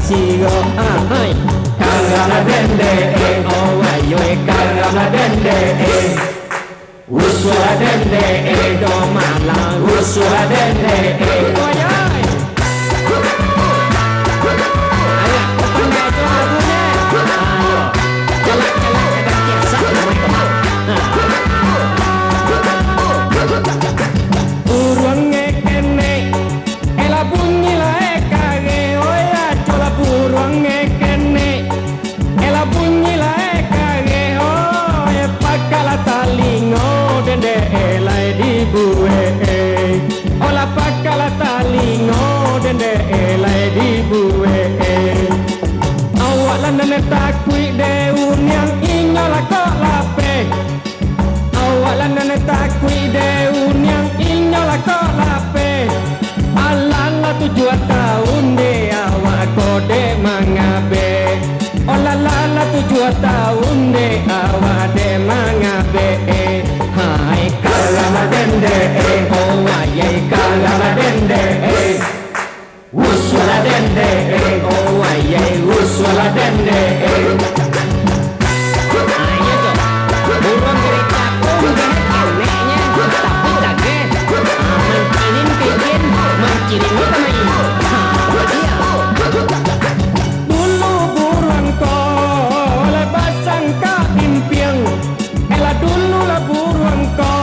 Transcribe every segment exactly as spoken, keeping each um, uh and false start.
Siro, ah, hai. Karang lah dendek, eh, oh, wayoi, karang lah dendek, eh. Usualah dendek, eh, do malang, usualah dendek, eh. Wayoi. Alah, pandai jo lagunyo. Ayo. Calak-calak ka tiasak, main kembang. Nah. Buruang ngekenek. Elah bunyi lah eh kare, oi aco lah buruang eh kenek. Elah bunyi lah eh kare, oi pakaklah talingo, dendek eh lai dibuek eh. Olah pakaklah talingo, dendek eh lai dibuek eh. Awak lah nan takuik dek uniang, inyo lah kok lapeh. Awak lah nan takuik dek uniang, inyo lah kok lapeh. Alah lah tujuah taun dek awak ko dek mangabek. Olah lah lah tujuah taun dek awak dek mangabek. Eh, hai karang lah dendek, eh, oh wayai karang lah dendek, eh. Usualah dendek, eh, oh, wayai, usualah dendek, eh. Ah, iyo tu. Buruang gurita ko mungkin keneknyo, tapi dageh. Ah, mancilin ka ijen, mancilin ka main. Ha, iyo. Dulu buruang ko lai basangkak pimpiang. Elah dulu lah buruang ko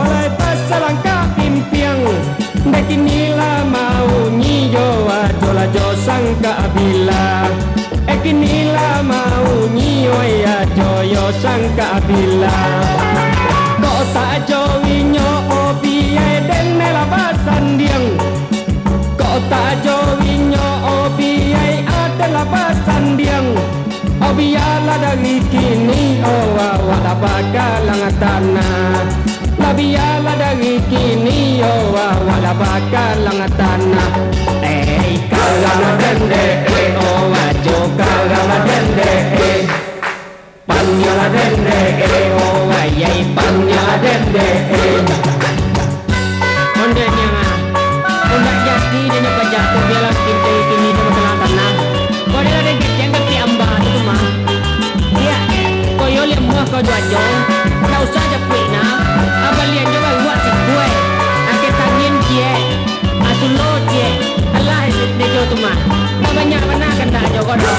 lai basalangkak pimpiang. Dek kini lah maunyi yo ajo lah jo sangkak bila. Eh kini lah maunyi yo ajo yo sangkak bila. Kok tak jo inyo obiai dendek lah basandiang. Kok tak jo inyo obiai aden lah basandiang. Oh bialah dari kini, oh awak lah bakalang tanah. Lah bialah dari kini, oh awak lah bakalang tanah. Eh, karang lah dendek, eh, oh ajo karang lah dendek, eh. Panjang lah dendek, eh, oh wayai panjang lah dendek, eh. Ondeh niang ah. Undak jati dek nyo ka jatuah, bialah kito kini tu masalah tanah. Kok ado lah dek kecek kaki amba tu tu mah. Iyo, koyo liak muah kau juajo. Ndak usah japuik nah. Abalian jo baruak sikuai. Angkek tangin ciek. Asulo ciek. Alah, dejo tu mah. Ndak banyak bana kandak jo ko doh.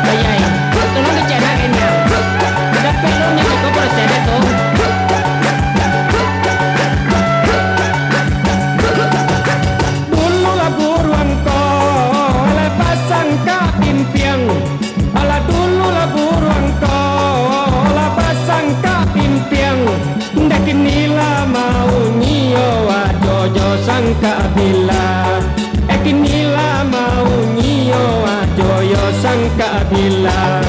Bayai. Tolong dicek nak kini. Dapek lo nyo ko proses dek tu. Dulu lah buruang ko lai basangkak pimpiang. Alah dulu lah buruang ko lai basangkak pimpiang. Dek kini lah maunyi yo ajo jo sangkak bila. Eh kini lah maunyi yo ajo yo sangkak bila.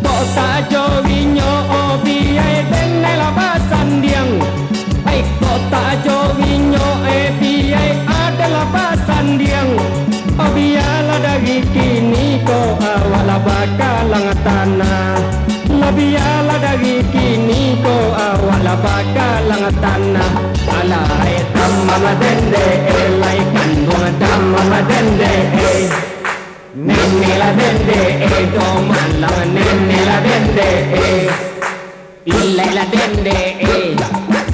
Kok tak jo inyo obiai dendek lah basandiang. Ai kok tak jo inyo eh biai aden lah basandiang. Oh bialah dari kini ko awak lah bakalang tanah. Lah bialah dari kini ko awak lah bakalang tanah. Alah eh tamam lah dendek eh, lai kanduang tamam lah dendek eh. Nenek lah dendek eh, do malang nenek lah dendek eh. Ilai lah dendek eh.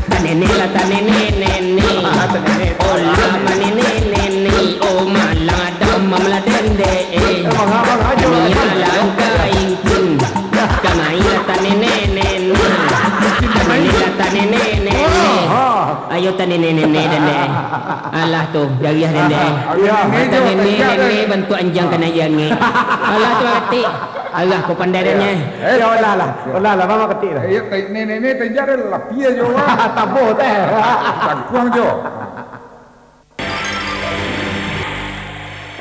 Tanenek lah tanenek-nenek. Ah, tanenek. Oh lah manenek-nenek. Oh malang damam lah dendek eh. Eh, manga, manga, jo. Nia lah angka ingkun. Kamai lah tanenek-nenek. Tanenek lah tanenek-nenek. Ah, ah. Ayo tanenek-nenek dendek. Alah tu, jariah dendek eh. Ah, ah. Tanenek-nenek bantuak anjang kanai jangek. Alah tu atik. Alah ko pandai dendek eh. Eh, yo lah lah. Yo lah lah, mama ketik lah. Eh, yo, tai-, nenek-nenek tenjar lah, pia jo, wah. Tabo teh. Tangkuang jo.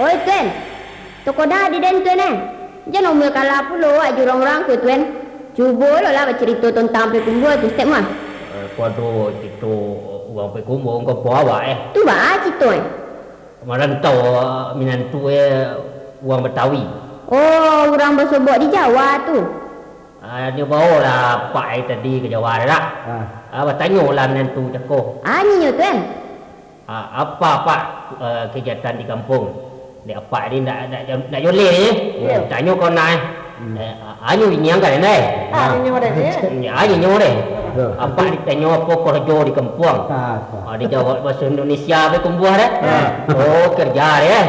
Oi, Tuan. Toko dah di den, Tuan, eh. Jan omoi kalah pulo awak jo urang-urang ko, Tuan. Cubo lo lah bacarito tantang Payakumbuah tu, Ustaz Muah. Eh, ko ado carito urang Payakumbuah, urang kampuang awak, eh? Tu baa carito, eh? Marantau, minantu, eh, urang Batawi. Oh, urang basobok di Jawa tu. Ah, nyo baolah apak ai tadi ka Jawa dah. Ah. Ah, batanyolah minantu cako. Ah, nyo tu, eh? Ah, apa, Pak, eh, kegiatan di kampung? Dek apak ni ndak, ndak, ndak joleh ni. Iyo. Tanyo kau nak, eh. Hmm. Eh, a-, anyo inyiang kan, eh? Ah, inyo deh, eh. Inyiang, anyo deh. Betul. Apak ditanyo apo karajo di kampuang? Ah, ah. Ah, dijawab bahaso Indonesia be kumbuah deh. Ah. Oh, kerja deh.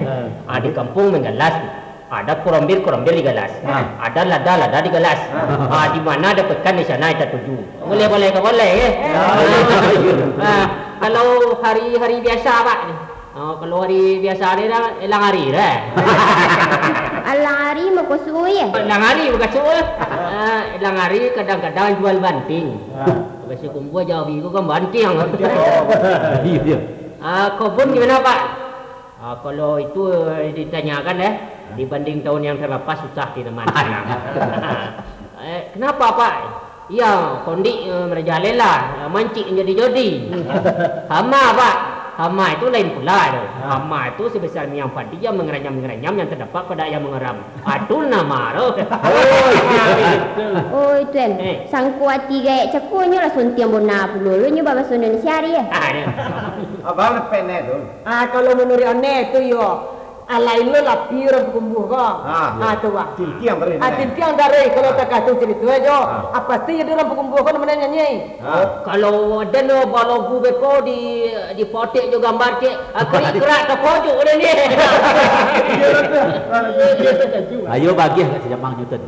Ah. Ah, di kampuang manggalas. Ada korambir, korambir digalas. Ah. Ada lada, lada digalas. Ah. Ah, di mana ada pekan, di sana kita tuju. Boleh, boleh, kau boleh, eh? Ah. Ah, kalau hari-hari biasa, Pak, ni. Oh, kalau hari biasa ni dah, elang hari dah. Elang hari makasuik, eh? Elang hari makasuik, eh? Ah, elang hari kadang-kadang jual banting. Ah. Biaso kumbuah jawi ko kan banting. Banting. Iyo. Ah, kobun gimana, Pak? Ah, kalau itu, eh, ditanyakan, eh, dibanding tahun yang terlepas, susah tanaman. Eh, kenapa, Pak? Iya, kondik, eh, merajalela, eh, mancik jadi-jadi. Hama, Pak. Hama itu lain pula tu. Ha. Hama itu sebesar miang padi yang mengeranyam-ngeranyam yang terdapat pada ayam mengeram. Atu nama tu. Oh, itu. Oh, itu kan. Eh. Sangko ati gaek cako nyo lah sontiang bona pulo. Lo nyo babaso Indonesia ari, eh? Ah, iyo. Abang lepek ne tu. Ah, kalau manuruik one tu, yo, alai lo lapi urang pakumbuah ko. Ah, iyo. Ah, tu, Bang. Tintiang taruih. Ah, tintiang taruih. Kalau takah tu carito ajo. Ah. Apa sih jadi urang pakumbuah ko namo nyanyi? Ah. Kalau den balagu beko di, di potek jo gambar cek, ah, kerik-kerak takojuk den ni. Iyo, betul. Ayo bagiah kat si Jamang Newton.